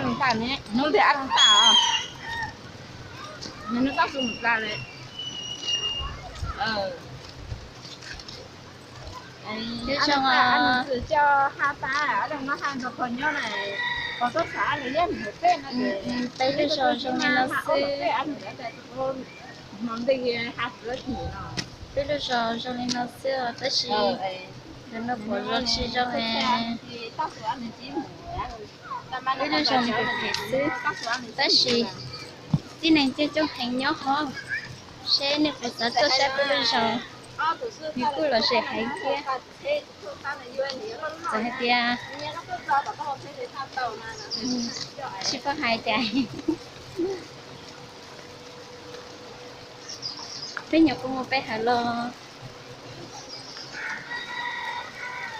Hnub ntawd ab leeg tas, hnub tab su mus tas li. Peb lub zos zoo li no xwb. Peb lub zos zoo li no xwb os, tab sis ntawm no pom zos tsis zoo. Peb lub zos nws phem phem xwb, tab sis tib neeg coob coob heev nyob hov. Seb nej puas xav tuaj saib peb lub zos, nws kuj lom zem heev thiab. Txawm hais tias tsis paub hais cas, peb nyuam qhuav mus pe hawm los,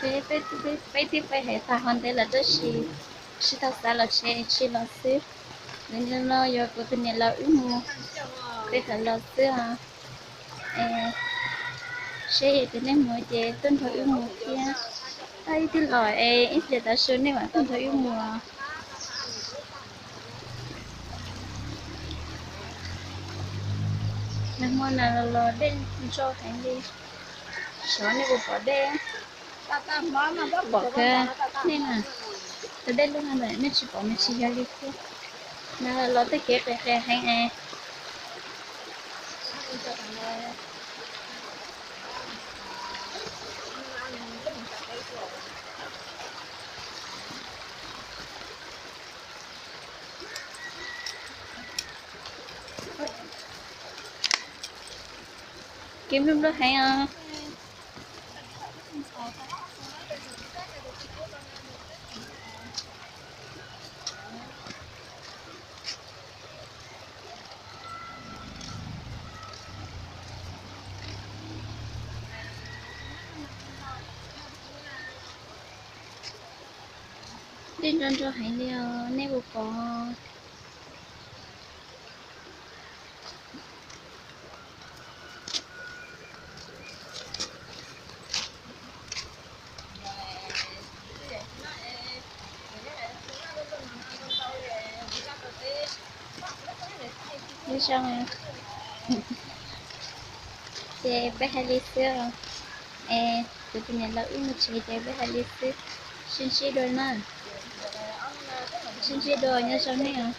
peb twb pe hawm tag hov ntev lawm tab sis tsis tau xav los tsev, tsis los xwb. Ntawm no yog kuv tus niam laus wb mus pe hawm los xwb os. Seb yog tias nej mus ces tuaj nrog wb mus thiab. Tab ib twb los es ib pliag tav su nej mam tuaj nrog wb mus. Nag hmo na los dej ntso heev li, xyov nej puas pom dej. Pom kawg, nej na, tus dej lub no ntawm nej tsis pom mas tsis yog li thiab. Nag los tej kev qias qias heev es. Kev nplug nplug heev os. Dej nrog nrog heev li os, nej puas pom? Nyob zoo, ces peb hais li xwb os. Es kuv tus niam laus wb mus tsev ces peb hais li xwb. Sib ntsib dua na. Sib ntsib dua, nyob zoo nej os.